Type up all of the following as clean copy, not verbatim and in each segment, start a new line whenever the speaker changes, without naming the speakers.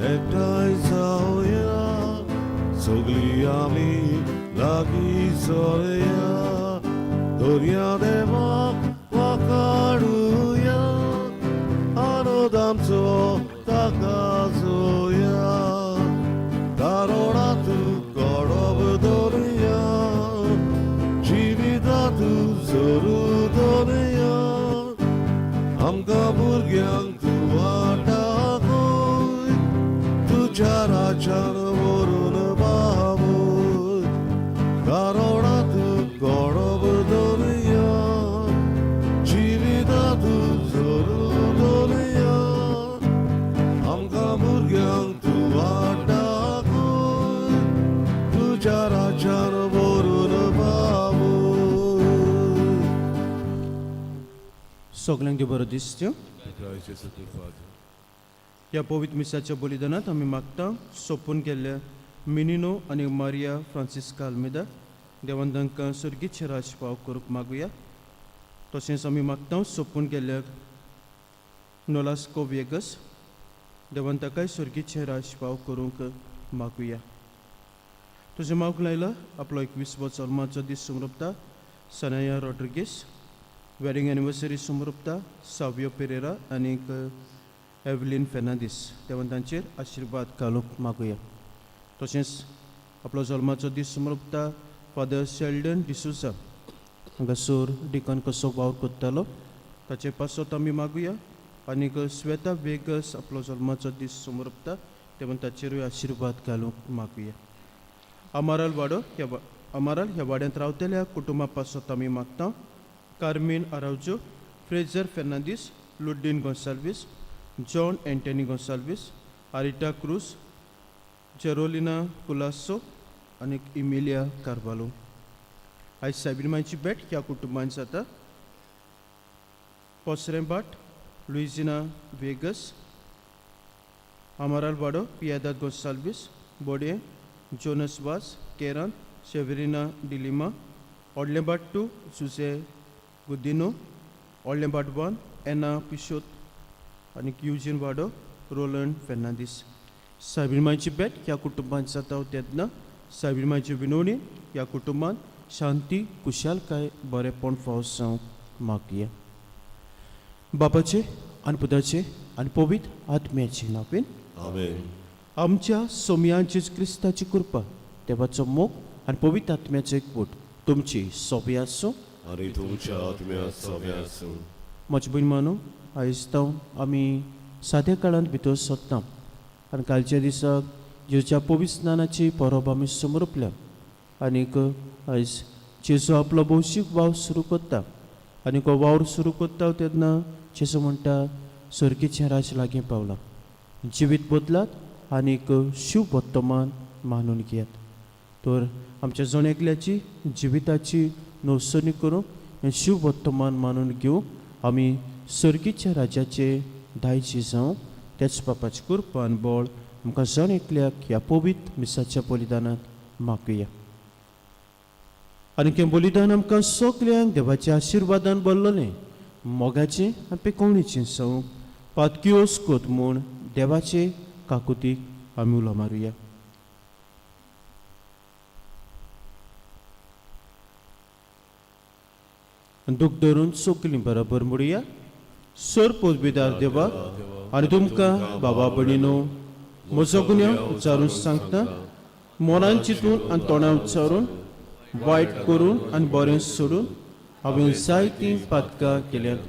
एकठांय जावया सगळीं आमी लागीं सरया दर्या देवाक वाकाडुया आनंद आमचो ताका जोया दारोडा तूं कडब दरया जिविता तूं जरू दरया आमकां भुरग्यांक तूं वाटाकय तुज्या राज्यान व्हरून बाबूय दारोडा तूं कडब दरया जिविता तूं जरू दरया आमकां भुरग्यांक तूं वाटाकय तुज्या राज्यान व्हरून बाबूय.
सगल्यांक देव बरो दिसच्यो. ह्या पवित्र मिसाच्या बलिदानांत आमी मागता सोंपून गेल्ल्या मिनिनो आनी मारिया फ्रांसिस्का आल्मेदा, देवान तांकां सर्गीचे राज पाव करूंक मागुया. तशेंच आमी मागता सोंपून गेल्ल्या नोलास्को वेगस, देवान ताकाय सर्गीचे राज पाव करूंक मागुया. तुजें मागूंक लायला आपलो 21वो जल्माचो दीस समरोपता सनाया रॉड्रिगीस, वेडिंग एनिवर्सरी समरोपता सावियो पेरेरा आनीक एवलीन फेर्नांदीस, देवान तांचेर आशिर्वाद घालूंक मागुया. तशेंच आपलो जल्माचो दीस समरोपता फादर शेल्डन डिसुजा, हांगासर डिकन कसो वावर करतालो ताचे पासत आमी मागुया. आनीक श्वेता वेगस आपलो जल्माचो दीस समरोपता, देवान ताचेरूय आशिर्वाद घालूंक मागुया. अमाराल वाडो ह्या अमाराल ह्या वाड्यांत रावतल्या कुटुंबा पासत आमी मागता कार्मीन आरावजो, फ्रेजर फेर्नांदीस, लुड्डीन गोन्साल्वीस, जॉन एंटनी गोन्साल्वीस, आरिटा क्रूज, जेरोलिना कुलासो आनी इमिलिया कार्वालो. आयज सायबीण मांयची भेट ह्या कुटुंबान जाता पोसरेंबाट लुइजिना वेगस, अमाराल वाडो पियादाद गोन्साल्वीस, बोडये जोनस वास, केरान शेवरिना डिलिमा, ओडलेबाट 2 जुजे गुदिनो, ओडलेबाट 1 एना पिशोत आनी युजीन वाडो, रोलंड फेर्नांदीस. सायबीण मांयची भेट ह्या कुटुंबांत जाता तेन्ना सायबीण मांयची विनवणी ह्या कुटुंबांत शांती, खुशालकाय, बरेपण फावस जावंक मागया. बापाचे आनी पुताचे आनी पवित्र आत्म्याचे नांवान.
आमेन.
आमच्या सोमया जेजू क्रिस्ताची कृपा, देवाचो मोग आनी पवित्र आत्म्याचो एकवट तुमची सोबी आसूं.
आनी तुमच्या आत्म्या सोबे आसूं.
म्हज्या भयण आयज तावन आमी साद्या काळांत भितर सरता आनी कालच्या दिसाक जेजूच्या पवित्र स्नानाची परब आमी समर्पल्या. आनीक आयज जेजू आपलो भौशीक वावर सुरू करता आनी हो वावर सुरू करता तेन्ना जेजू म्हणटा, सर्गीचें राज्य लागीं पावलां, जिवीत बदलात आनीक शिव वर्तमान मानून घेयात. तर आमच्या जण एकल्याची जिविताची नवसणी करूंक हें शिव वर्तमान मानून घेवंक आमी सर्गीच्या राज्याचे दायजी जावं. त्याच बापाचे कृपान बळ आमकां जण एकल्याक ह्या पवित्र मिसाच्या बलिदानांत मागुया. आनी हें बलिदान आमकां सगल्यांक देवाच्या आशिर्वादान भरलेलें, मोगाचें आनी पेकोवणेचें जावंक पातकियोस कोत म्हूण देवाचे काकुतीक आमी उलो मारुया. दुख धरून सगलीं बरोबर म्हणुया. सर पदवीदार देवा आनी तुमकां बाबा भयणीनो म्हजो गुन्यांव उच्चारून सांगता. मनान चिंतून आनी तोंडां उच्चारून, वायट करून आनी बरें सोडून हांवें जायतीं पातकां केल्यांत.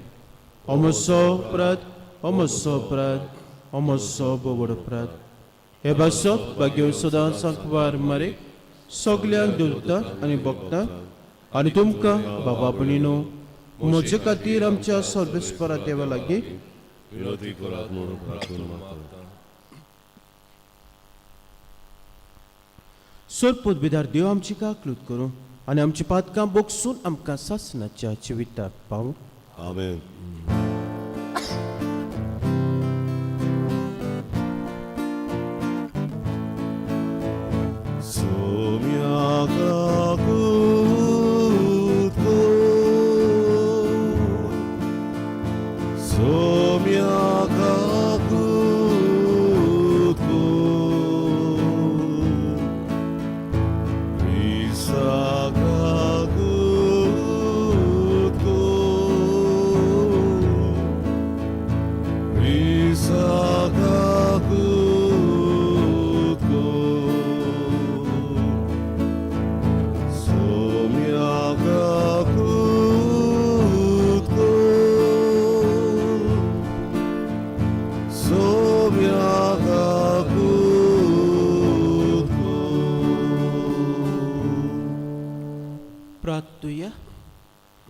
हो म्हजो अपराध, हो म्हजो अपराध, हो म्हजो व्हड अपराध. हे भासत भाग्य सदां सांकवार मारे सगल्यांक देवता आनी भक्तां आनी तुमकां बाबा भयणीनो म्हजे खातीर आमच्या सर्वेस्परा देवा लागीं
विनंती करात म्हणून प्रार्थना मागता.
सर पदवीदार देव आमची काकलूत करूं आनी आमची पातकां बोगसून आमकां सासणाच्या जिविताक पावूं.
आमेन. सोम्या काकूत कर, सोम्या काकूत कर.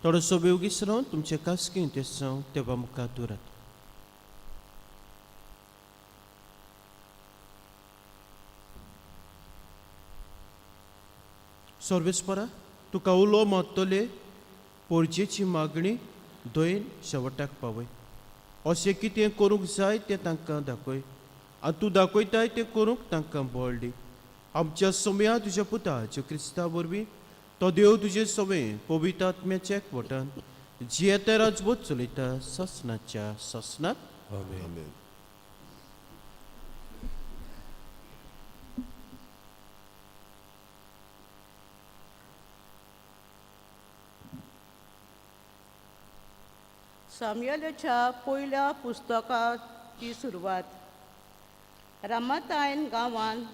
थोडोसो बेवगीस रावन तुमचे कास्कीन तेसांव देवा मुखार दवरात. सर्वेस्परा तुका उलो मारतले पोरजेची मागणी दयेन शेवटाक पावय. अशें कितें करूंक जाय तें तांकां दाखय आनी तूं दाखयताय तें करूंक तांकां बळ दी. आमच्या सोम्या तुज्या पुता ज्यो क्रिस्ता वरवीं तो देव तुजे सवे पवित्र आत्म्याच्या एकवटान जियेता राजबोध चलयता ससनाच्या ससनात.
आमेन. आमेन.
सामुएलाच्या पयल्या पुस्तकाची सुरवात. रामातायन गांवांत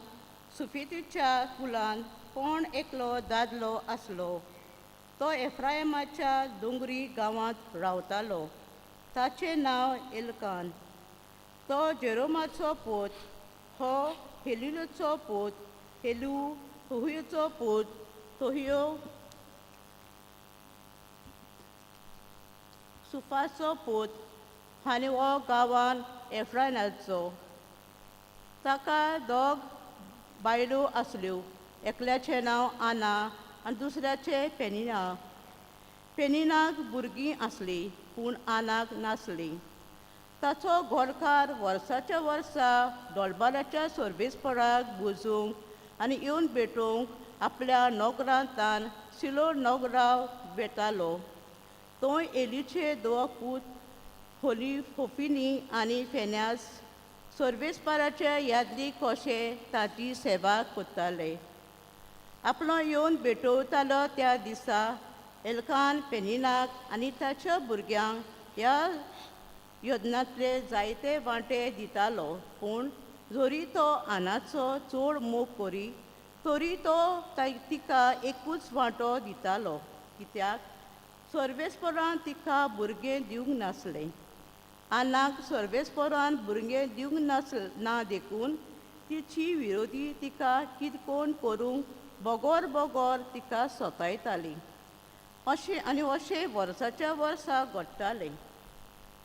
सुफितीच्या कुलान कोण एकलो दादलो आसलो. तो एफ्रायमाच्या दोंगरी गांवांत रावतालो. ताचें नांव एल्कान. तो जेरोमाचो पूत, हो हेलिलोचो पूत, हेलू तोहियोचो पूत, तोहियो सुफाचो पूत आनी हो गांवान एफ्रायनाचो. ताका दोग बायलो आसल्यो. एकल्याचें नांव आना आनी दुसऱ्याचें पेनिना. पेनिनाक भुरगीं आसलीं पूण आनाक नासलीं. ताचो घरकार वर्साच्या वर्सा डोलबाराच्या सर्वेस्पराक बुजूंक आनी येवन भेटोवंक आपल्या नोकरांतान सिलो नोकराव वेतालो. थंय एलीचे दोग पूत होली होफिनी आनी फेन्यास सर्वेस्पराचे यादली कशे ताची सेवा करताले. आपलो येवन भेटोवतालो त्या दिसा एल्कान पेनिनाक आनी ताच्या भुरग्यांक ह्या योजनांतले जायते वांटे दितालो. पूण जरी तो आनाचो चड मोग करी तरी तो तिका एकूच वांटो दितालो, कित्याक सर्वेस्परान तिका भुरगें दिवंक नासलें. आनाक सर्वेस्परान भुरगें दिवंक ना देखून तिची विरोधी तिका कितकोण करूंक बोगोर बोगोर तिका सतायताली. अशें आनी अशें वर्साच्या वर्सा घडटालें.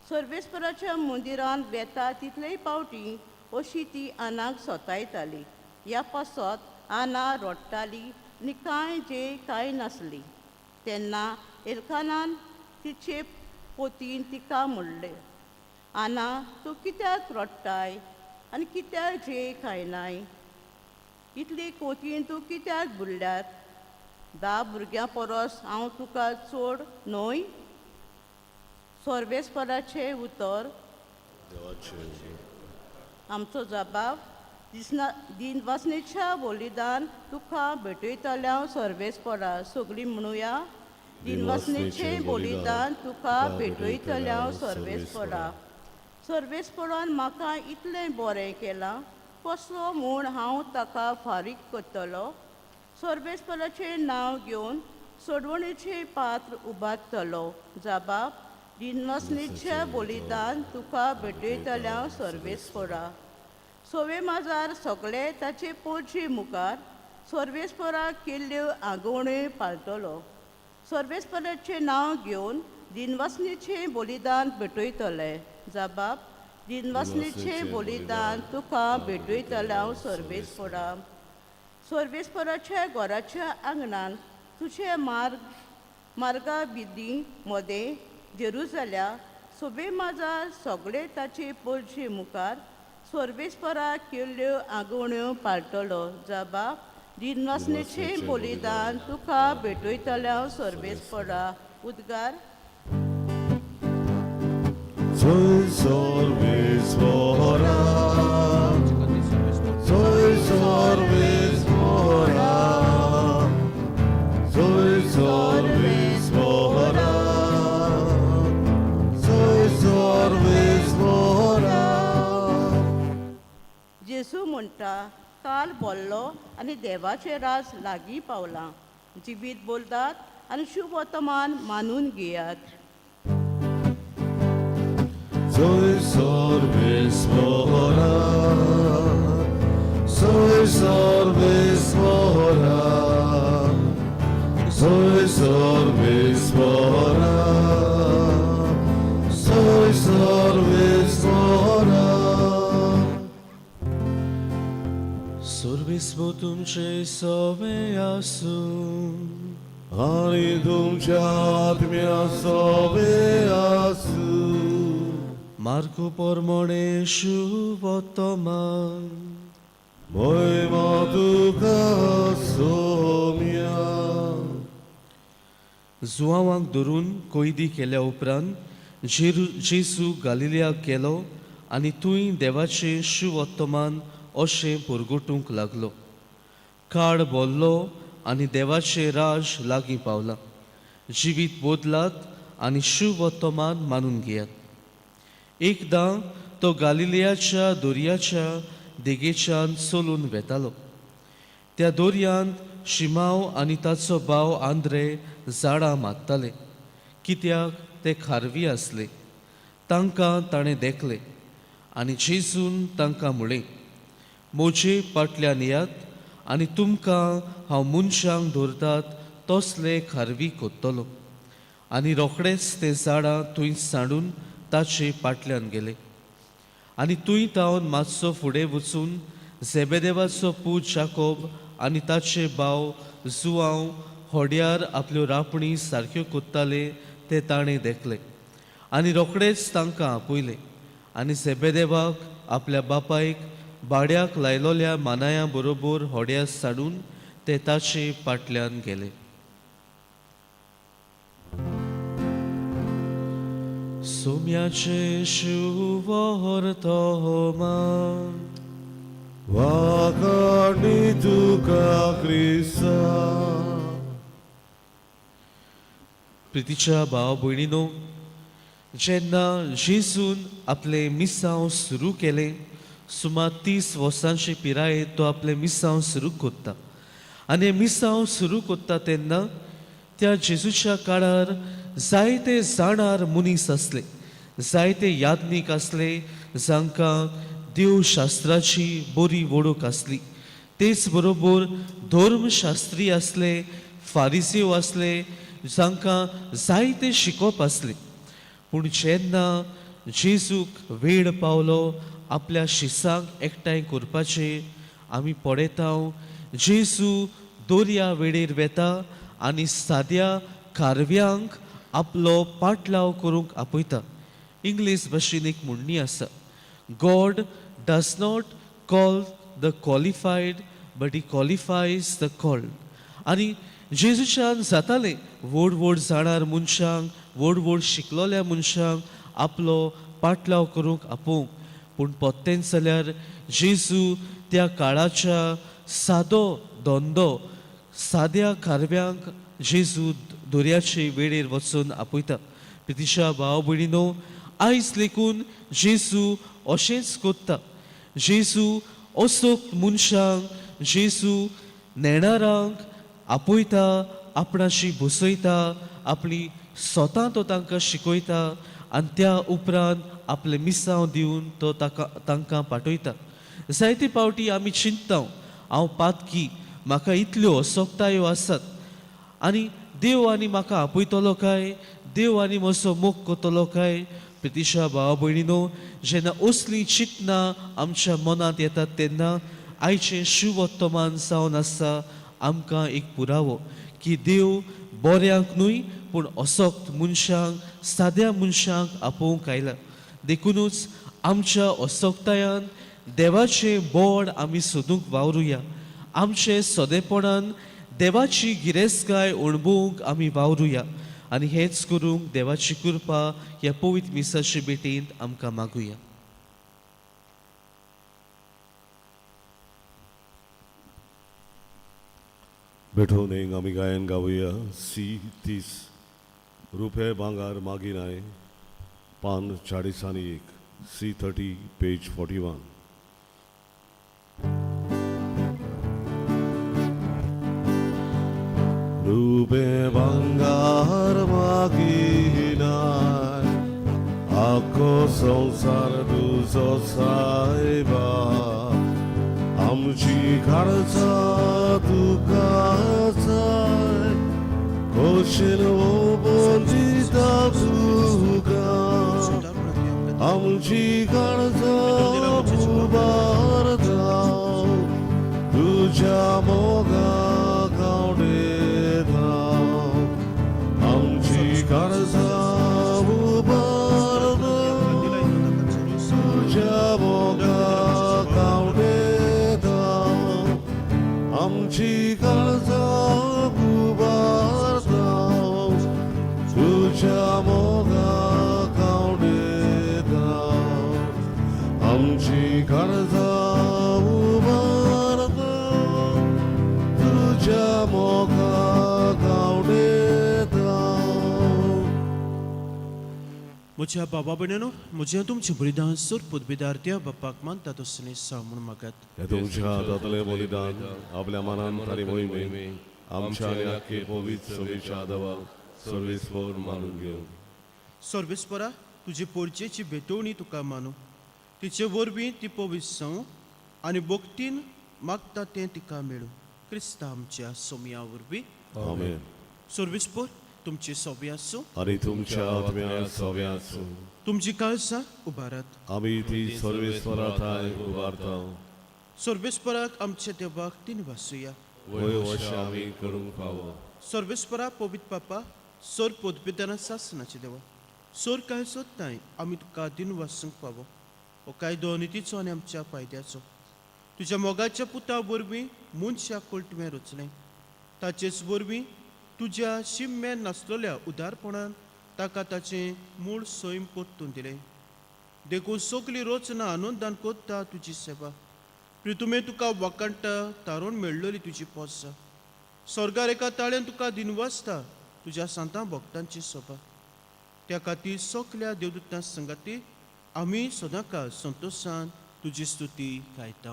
सर्वेस्पराच्या मंदिरांत वेता तितलेय पावटी अशी ती आनाक सतायताली. ह्या पासत आना रडटाली आनी कांय जे कांय नासली. तेन्ना एल्कानान तिचे पोतीन तिका म्हणलें, आना तूं कित्याक रडटाय आनी कित्याक जे खायनाय? इतली कोतीन तूं कित्याक बुडल्यार? 10 भुरग्यां परस हांव तुका चड न्हय? सर्वेस्पराचें उतर. आमचो जबाब दिसना दिनवासनेच्या बलिदान तुका भेटयतल्या सर्वेस्परा. सगळीं म्हणुया, दिनवासनेचें बलिदान तुका भेटयतल्या सर्वेस्परा. सर्वेस्परान म्हाका इतलें बरें केलां, कसलो म्हूण हांव ताका फारीक करतलो? सर्वेस्पराचें नांव घेवन सोडवणेचें पात्र उबारतलो. जबाब दिनवासनेचें बलिदान तुका भेटयतल्या सर्वेस्परा. सोवे माजार सगळे ताचे पोरचे मुखार सर्वेस्पराक केल्ल्यो आंगवण्यो पाळटलो. सर्वेस्पराचें नांव घेवन दिनवासनेचें बलिदान भेटयतले. जबाब दिनवासनेचें बलिदान तुका भेटयतल्या सर्वेस्परा. सर्वेस्पराच्या घराच्या आंगणान तुजे मार्गा विधी मदें जेरुजाल्या सोबे माजार सगळे ताचे पोरचे मुखार सर्वेस्पराक केल्ल्यो आंगवण्यो पाळटलो. जबाब दिनवासनेचें बलिदान तुका भेटयतल्या सर्वेस्परा. उद्गार.
Soy सर्वेस्परा, soy सर्वेस्परा, soy सर्वेस्परा, soy सर्वेस्परा.
जेजू म्हणटा, काल बोल्लो आनी देवाचें राज लागीं पावलां. जिवीत बोलतात आनी शुभ वर्तमान मानून घेयात.
Soy सर्वेस्परा, soy सर्वेस्परा, soy सर्वेस्परा.
सुर्विस्मो तुमचे सवे आसूं.
आनी तुमच्या आत्म्या सोबे आसूं.
मार्को पोरमोणे शुभोत्तमान.
मोहिमा तुका सोम्या.
जुवांवाक धरून कोयदी केल्या उपरांत जेजू गालिलियाक गेलो आनी थंय देवाचें शुभोत्तमान अशें परगटूंक लागलो. काळ बोल्लो आनी देवाचें राज लागीं पावलां. जिवीत बदलात आनी शुभोत्तमान मानून घेयात. एकदां तो गालिलियाच्या दर्याच्या देगेच्यान चलून वेतालो. त्या दर्यांत शिमाव आनी ताचो भाव आंद्रे झाडां मारताले, कित्याक ते खारवी आसले. तांकां ताणें देखले आनी जेजून तांकां म्हळें, म्हजे फाटल्यान येयात आनी तुमकां हांव मनशांक धरतात तसले खारवी कोत्तलो. आनी रोखडेच ते झाडां थंय सांडून ताचे फाटल्यान गेले. आनी थंय तावन मातसो फुडें वचून झेबेदेवाचो पूत जाकोब आनी ताचे भाव जुवांव होड्यार आपल्यो रापणी सारक्यो कोत्ताले ते ताणें देखले आनी रोखडेच तांकां आपयले. आनी झेबेदेवाक आपल्या बापायक भाड्याक लायलोल्या मानायां बरोबर होड्यार साडून ते ताचे फाटल्यान गेले. सोम्याचे शुभोर्तोमान.
वाखाणी तुका क्रिस्ता.
प्रितीच्या भाव भयणीनो, जेन्ना जेजून आपलें मिसांव सुरू केलें, सुमार 30 वर्सांचे पिरायेर तो आपलें मिसांव सुरू कोत्ता. आनी हें मिसांव सुरू कोत्ता तेन्ना त्या जेजूच्या काळार जायते जाणार मनीस आसले, जायते याज्ञीक आसले जांकां देवशास्त्राची बरी वळख आसली. तेच बरोबर धर्मशास्त्री आसले, फारिसेव आसले जांकां जायते शिकोवप आसलें. पूण जेन्ना जेजूक वेळ पावलो आपल्या शिसांक एकठांय करपाचें, आमी पळयता जेजू दर्या वेळेर वेता आनी साद्या कारव्यांक आपलो पाटलाव करूंक आपयता. इंग्लीश भाशेन एक म्हणणी आसा, God does not call the qualified but he qualifies the called. आनी जेजूच्यान जातालें व्हड व्हड जाणार मनशांक, व्हड व्हड शिकलोल्या मनशांक आपलो पाटलाव करूंक आपोवंक, पूण पोत्तेंच जाल्यार जेजू त्या काळाच्या सादो धंदो साद्या कारव्यांक जेजू दर्याचे वेळेर वचून आपयता. प्रितीशा भाव भयणीनो, आयज लेकून जेजू अशेंच कोत्ता. जेजू असोक मनशांक, जेजू नेणारांक आपयता, आपणाशी बसयता, आपली स्वता तो तांकां शिकयता आनी त्या उपरांत आपलें मिसांव दिवन तो ताका तांकां पाठयता. जायते फावटी आमी चिंतता, हांव पातकी, म्हाका इतल्यो असक्तायो आसात आनी देव आनी म्हाका आपयतलो काय, देव आनी म्हजो मोग करतलो काय. प्रितीशा भाव भयणीनो, जेन्ना असलीं चिंतनां आमच्या मनांत येतात तेन्ना आयचें शुभोत्तमान जावन आसा आमकां एक पुरावो की देव बऱ्यांक न्हय पूण असक्त मनशांक, साद्या मनशांक आपोवंक आयला. देखुनूच आमच्या असक्तायान देवाचें बोड आमी सोदूंक वावरुया. आमचे सदेपणान देवाची गिरेस्तकाय अणभवूंक आमी वावरुया आनी हेंच करूंक देवाची कृपा ह्या पवित्र मिसाचे भेटींत आमकां मागुया.
भेटोवन एक आमी गायन गावया सी 30 रुपये भांगार मागीनाय पान 41 सी 30 पेज 41. रुपे भांगार मागीनाय आखो संवसार तुजो सायबा आमची काळजा तुका जाय खोशेन ओबोन दिता तुका आमची काळजा उबारता आमची काळजां उबारता तुज्या मोगाक आवडटा आमची काळजां उबारता तुज्या मोगाक आवडटा.
म्हज्या बाबा भयणीनो, म्हजें तुमचें बलिदान सोर पदवीदार त्या बापाक मानता तसलें सा म्हूण मागात.
हे तुमच्या हातांतलें बलिदान आपल्या मनान तारी मोहिमे आमच्या आनी आख्खे पवित्र सभेच्या देवा सर्वेस्पर मानून घेवं.
सर्वेस्परा, तुजे पोरचेची भेटवणी तुका मानू, तिचे वरवीं ती पवित्र जावं आनी भक्तीन मागता तें तिका मेळूं, क्रिस्ता आमच्या सोमया वरवीं.
आमेन.
सर्वेस्पर तुमचे सोबे आसूं.
आनी तुमच्या आत्म्या सवे आसूं.
तुमची काळजां उबारात.
आमी ती सर्वेस्परा थांय उबारता.
सर्वेस्पराक आमच्या देवाक तीन वासुया.
वय अशें आमी करूंक फावो.
सर्वेस्परा, पवित्र पापा, सोर पदवेदाना सासनाचे देवा, सोर काय सोदताय आमी तुका दिन वासूंक फावो. हो कायदो नितीचो आनी आमच्या फायद्याचो. तुज्या मोगाच्या पुता वरवीं मनशाक कोण तुवें रचलें, ताचेच वरवीं तुज्या शिम्मे नासलेल्या उदारपणान ताका ताचें मूळ सैम परतून दिलें. देखून सगली रचना आनंदान करता तुजी सेवा. प्रितुमे तुका वाकांटा तारोण मेळ्ळली तुजी पोसा स्वर्गार एका ताळ्यान तुका दिनवासता तुज्या सांतां भक्तांची सभा. त्या खातीर सगल्या देवदूतां संगाती आमी सदांकाळ संतोशान तुजी स्तुती गायता.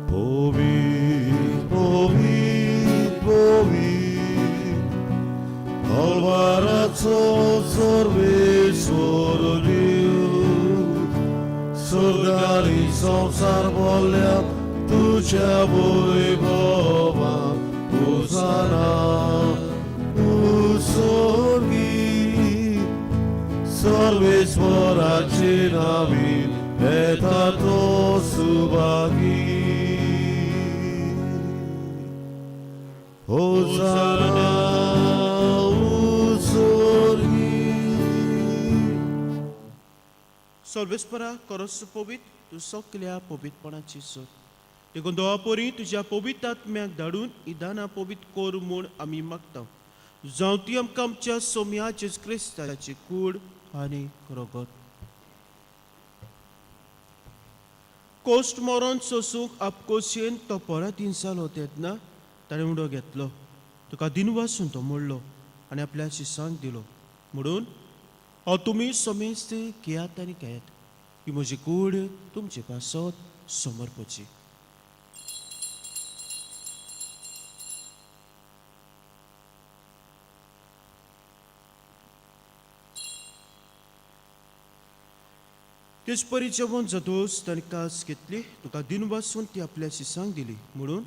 पवित्र पवित्र पवित्र हलवाराचो सर्वेश्वर देव, स्वर्गारी संवसार बोल्ल्या तुज्या वैभवान. होसाना उसोर्गी, सर्वेश्वराचे नावीन येता तो सुभागी. होसाना उसोर्गी.
सर्वेस्परा, करस पवित्र तूं सगल्या पवित्रपणाची सोद. देखून देवा परी तुज्या पवित्र आत्म्याक धाडून इदाना पवित्र कर म्हूण आमी मागता, जावं ती आमकां आमच्या सोम्या जेज क्रिस्ताची कूड आनी रगत. कोश्ट मरोन सोसूंक आपकोशेन तो परातीन जालो तेन्ना ताणें उडो घेतलो, तुका दिनवासून तो मोडलो आनी आपल्या शिसांक दिलो, म्हणून हांव तुमी समेस्त घेयात आनी घेयात, ही म्हजी कूड तुमचे पासत समर्पची. तेच परी जेवण जातोच ताणें कास घेतली, तुका दिनवासून ती आपल्या शिसांक दिली, म्हणून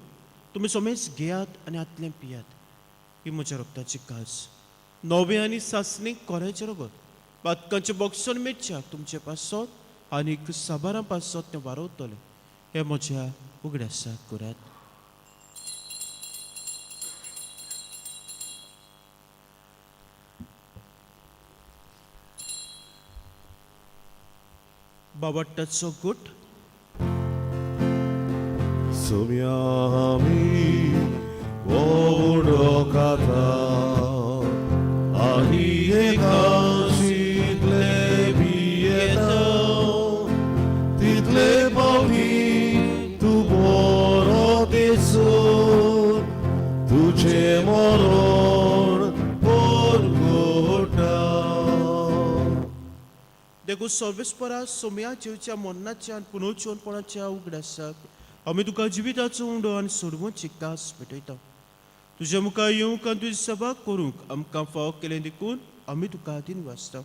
तुमी समेज घेयात आनी आतलें पियात, ही म्हज्या रक्ताची कास, नवें आनी सासणीक कोऱ्याचें रगत, पातकांचें बक्षण मेळच्याक तुमचे पासत आनीक साबारां पासत तें वारवतलें. हें म्हज्या उगडासाक करात. बाबाट्टाचो गुट.
सुम्यामी ओडो खाता आनी एकाशीतले बियेता तितले पावटी तूं बरो दिसून तुजें मरण परगटा.
देखून सर्वेस्परा, सोम्या जेवच्या मरणाच्या आनी पुनर्जीवनपणाच्या उगडासाक आमी तुका जिविताचो उंडो आनी सोडवची कास भेटयता. तुज्या मुखार येवंक आनी तुजी सभा करूंक आमकां फावो केलें देखून आमी तुका दिनवासता.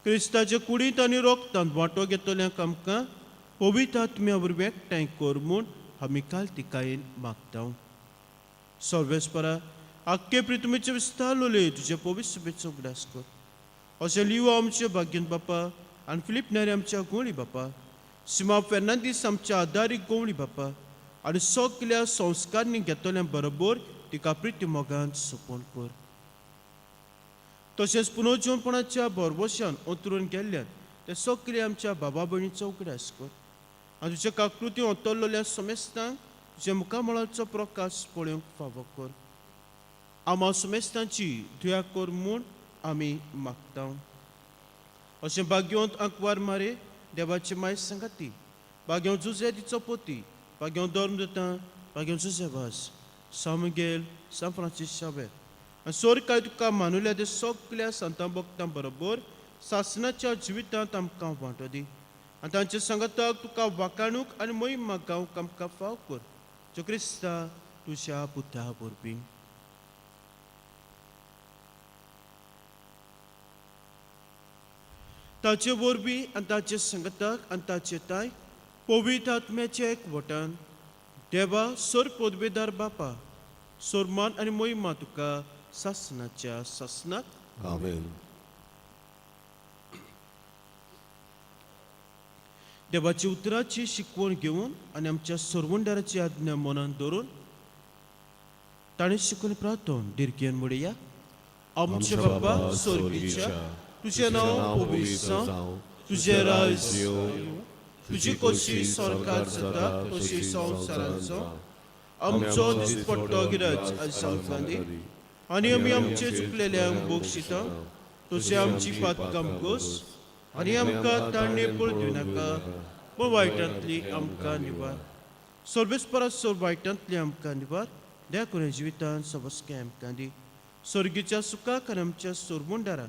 क्रिस्ताच्या कुडींत आनी रोगतांत वांटो घेतल्यांक आमकां पवित्र आत्म्या वरवीं एकठांय कर म्हूण आमी कालतिकायेन मागता. सर्वेस्परा, आख्खे प्रितुमेचे विस्तारलोले तुजे पवित्र सभेचो उगडास कर. अशें लियो आमचे भाग्यन बापा आनी फिलीप नारी आमच्या गोंवळी बापा, सिमा फेर्नांदीस आमच्या आदारीक गोंवळी बापा आनी सगल्या संस्कारणी घेतल्या बरोबर तिका प्रिती मोगान सोंपोवन कर. तशेंच पुनर्जीवनपणाच्या भरवशान अंतरून गेल्ल्यान ते सगळे आमच्या बाबा भयणीचो उगडास कर. आनी तुज्या काकृती अंतरलेल्या समेस्तांक तुज्या मुखामळाचो प्रकाश पळोवंक फावो कर. आमा समेस्तांची दया कर म्हूण आमी मागता. अशें भाग्यवंत आंकवार मारे देवाची माय सांगाती, भाग्यवंत जुजे तिचो पोती, भाग्यवंत धर्म दिता, भाग्यवंत जुजे वास सान मिगेल, सान फ्रांसीस शावेर आनी सोर काय तुका मानुल्या ते सगल्या संतां भक्तां बरोबर सासनाच्या जिवितांत आमकां वांटो दी आनी तांच्या सांगाताक तुका वाकाणूक आनी मोहिमा गावंक आमकां फाव कर. जो क्रिस्ता तुज्या पुता वरवीं. ताचे वरवीं आनी ताचे संगताक आनी ताचे ताय पवित्र आत्म्याच्या एकवटान देवा सर पदवेदार बापा, सोरमान आनी मोहिमा तुका सासनाच्या सासनाक.
आमेन.
देवाची उतराची शिकवण घेवन आनी आमच्या सरवंडाराची आज्ञा मनान धरून ताणें शिकून प्रार्थन दिर्घेन म्हणया. आमचे बाबा सोर्गीच्या, तुजें नांव पवित्र जावं, तुजें राज येवं, तुजी कशी सरकार जाता तशी संवसारांत जावं. आमचो दिसपट्टो गिराज आज आमकां दी आनी आमी आमचे चुकलेल्यांक बक्षिता तशें आमची पातकां गोस आनी आमकां ताणें पळोवं नाका पूण वायटांतली आमकां निवार. सर्वेस्परा सर वायटांतली आमकां निवार. द्या करून जिवितान सबस्के आमकां दी सर्गीच्या सुखाक आनी आमच्या सोरमुंडारा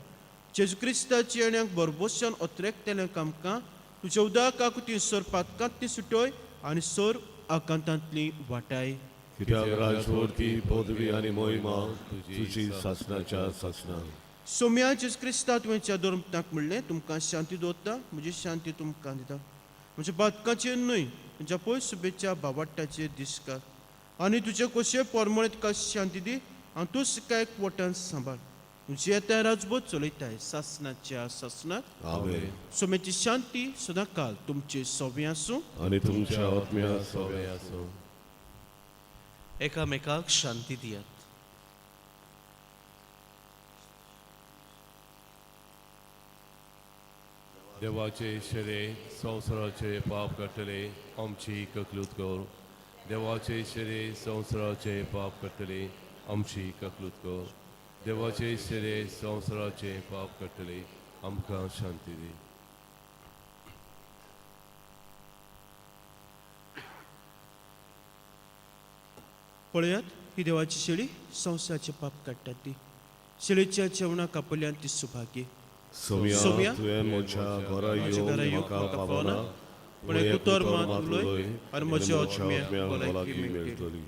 जेजू क्रिस्ताची येण्याक बरबोसान अत्रेकतेल्यांक आमकां तुज्या उदक आकुती सर पातकांतली सुटोय आनी सर आकांतांतली वाटाय.
कित्याक राजवर्ती पदवी आनी मोहिमा तुजी सासनाच्या सासना.
सोम्या जेजू क्रिस्ता तुवें धर्मताक म्हणलें, तुमकां शांती दवरता, म्हजी शांती तुमकां दिता. म्हज्या पातकाचेर न्हय म्हज्या पयस सुबेच्या बाबाट्टाचेर दिसकार आनी तुजे कशे पोरमळे तुका शांती दी आनी तूं काय वटान सांबाळ. तुजी येता राजबोध चलयताय सासनाच्या सासनाक.
आमेन.
सोम्याची शांती सदांकाल तुमचे सोबे आसूं
आनी तुमच्या आत्म्या सोबे आसूं.
एकामेकाक शांती दियात.
देवाचे शरे संवसाराचे पाप काडटले आमची ककलूत कर. देवाचे शरे संवसाराचे पाप काडटले आमची ककलूत कर. देवाचे शरे संवसाराचे पाप काडटले आमकां शांती दी.
पळयात ही देवाची शेळी संवसाराचे पाप काडटा ती शेळीच्या जेवणाक आपल्यान ती सुभागी.
सोम्या, तुवें म्हज्या घरा
म्हज्या घरा
येवन
येवंक
म्हाका
म्हाका
पावना,
पावना, पूण एक उतर मात उलय आनी म्हज्या आत्म्याक भलायकी
भलायकी
मेळटली.
मेळटली.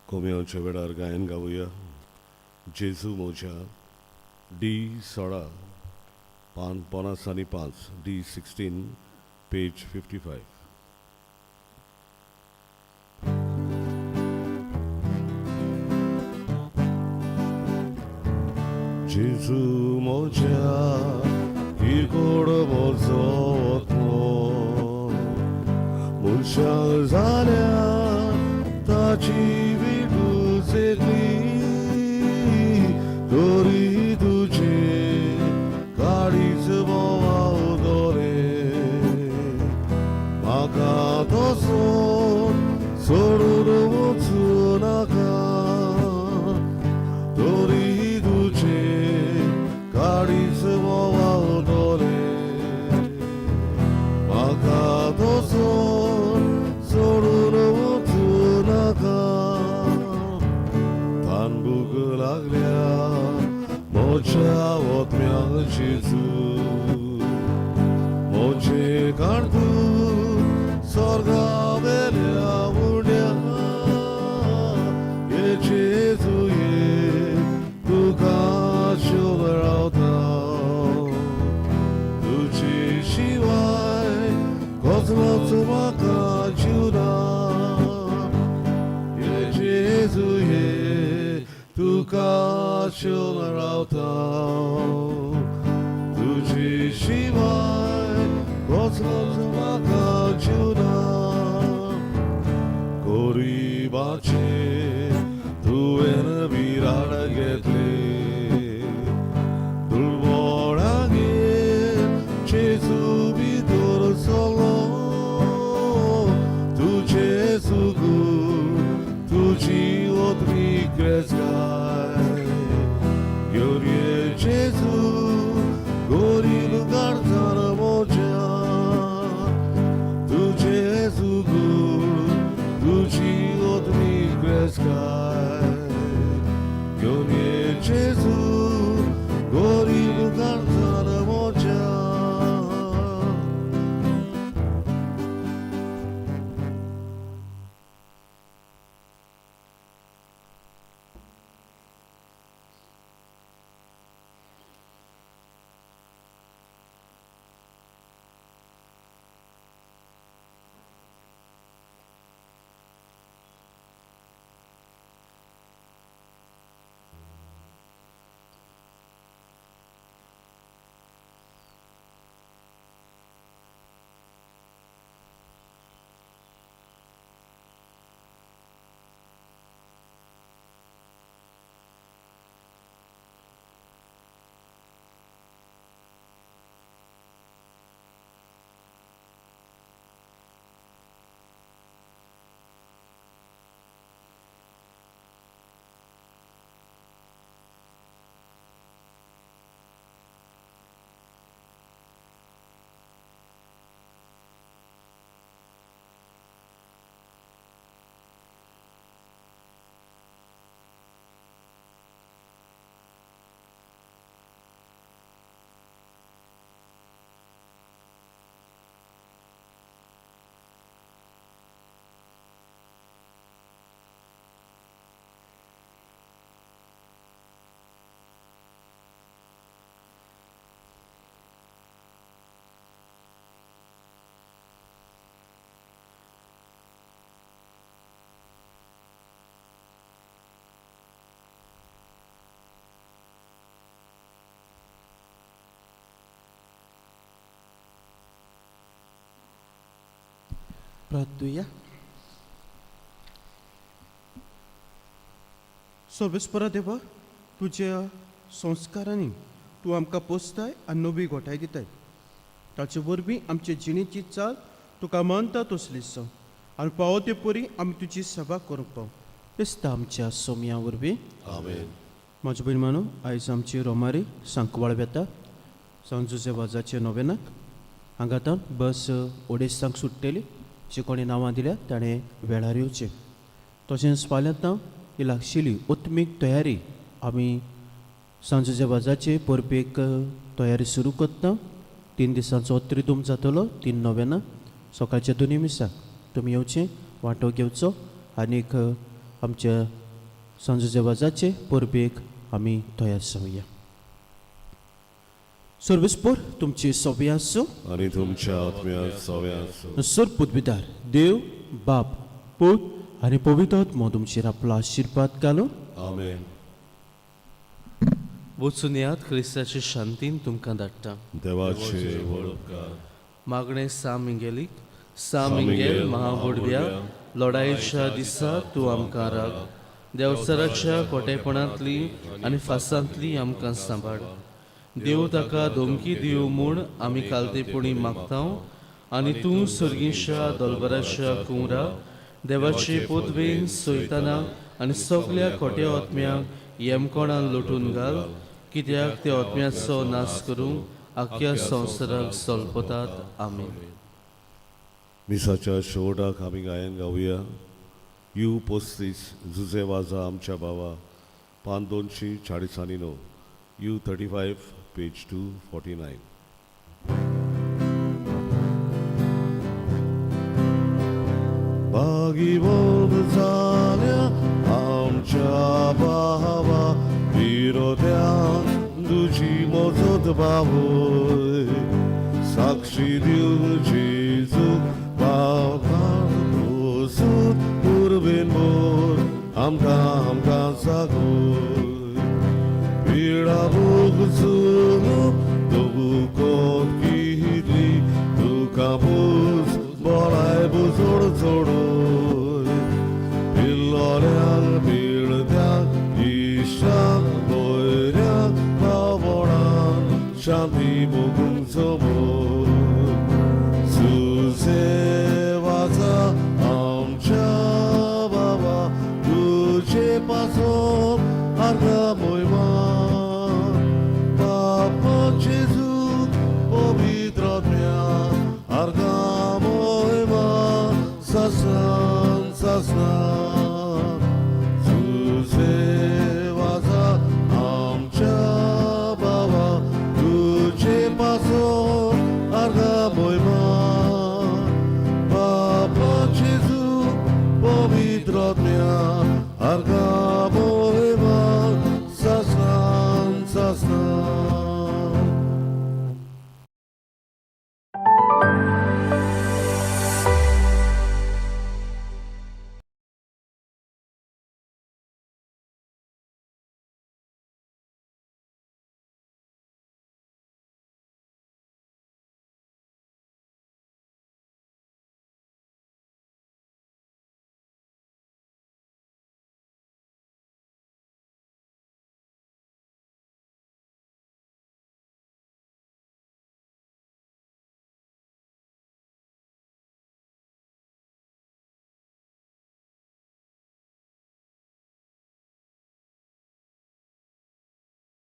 कोम्याच्या वेळार गायन गावया. जेजू मोज्या, डी 16 पान 55, डी 16 पेज 55. जेजू मोज्या ही गोड म्हजो आत्मो, मनशां जाल्या ताची विटूच येतली, तरी तुजे काळीज भोंवतलें. म्हाका तसो सोडून वचूं नाका, तरी तुजे काळीज भोंवतलें. म्हाका तसो सोडून वचूं नाका. तानभूक लागल्या म्हज्या आत्म्याक जेजू, म्हजें काण तूं स्वर्गा वेल्या उड्या. ये जेजू ये, तुका शोध रावता, तुजी शिवाय. तुका आशेवन रावता तुजे शिवाय कसलोच म्हाका जीव ना गरिबाचे तुवें विराड घेतले दुर्बळागेर जेजू भितर सरलो तुजे सुगूर तुजी ओतमी क्रेस्ताय घेवन ये जेजू गरीब काळजान म्हज्या तुजे सुगूर तुजी ओतमी क्रेस्ताय घेवन ये जेजू गरीब काळजान म्हज्या.
प्रार्थुया. सर्वेस्परा देवा, तुज्या संस्कारांनी तूं आमकां पोसताय आनी नवी गोठाय दिताय. ताचे वरवीं आमचे जिणेची चाल तुका मानता तसली जावं आनी फावो ते परी आमी तुजी सेवा करूंक पाव. क्रिस्ता आमच्या सोमया वरवीं.
आमेन.
म्हज्या भयण मानू, आयज आमची रोमारी सांकवाळ वेता सांजुजे वाजाचे नोवेनाक. हांगातान बस ओडेसांक सुट्टली. जे कोणी नांवां दिल्या ताणें वेळार येवचें. तशेंच फाल्यां ही लागशिल्ली उत्मीक तयारी आमी सांजुजे वाजाचे परबेक तयारी सुरू करता. 3 दिसांचो त्रिदूम जातलो, 3 नोवेनां, सकाळच्या 2 मिसाक तुमी येवचें, वांटो घेवचो आनीक आमच्या सांजुजे वाजाचे परबेक आमी तयार जावया. सर्वेस्पोर तुमची सोबी आसूं
आनी तुमच्या आत्म्याक सोवे आसूं.
सर पुदविदार देव बाप पूत आनी पवित्र आत्मो तुमचेर आपलो आशिर्वाद घालूं.
आमेन.
वचून याद क्रिस्ताचे शांतीन तुमकां धाडटा.
देवाचे व्हड उपकार.
मागणें सा मिंगेलीक. सा मिंगेल महाबोडव्या, लढायेच्या दिसा तूं आमकां राग. देवसराच्या कोटेपणांतली आनी फासांतली आमकां सांबाळ. देव ताका धमकी दिवं म्हूण आमी कालतेपणी मागता आनी तूं सर्गींच्या दोलबराच्या कुंवरा देवाचे पोतवेन सोयताना आनी सगल्या खोट्या ओतम्यांक येमकोणान लोटून घाल, कित्याक त्या ओतम्याचो नाश करूंक आख्या संवसाराक सोलपतात. आमेन.
मिसाच्या शेवटाक आमी गायन गावया. You 35 Jose वाजा आमच्या बाबा, पान 249, you 35 page 249. भागीवंत जाल्या आमच्या बाबा विरोध्यान तुजी मजत बावय साक्षी दिवन जेजू बाबा पोसून पुर्वेन मोर आमकां आमकां सागोय.
रावू.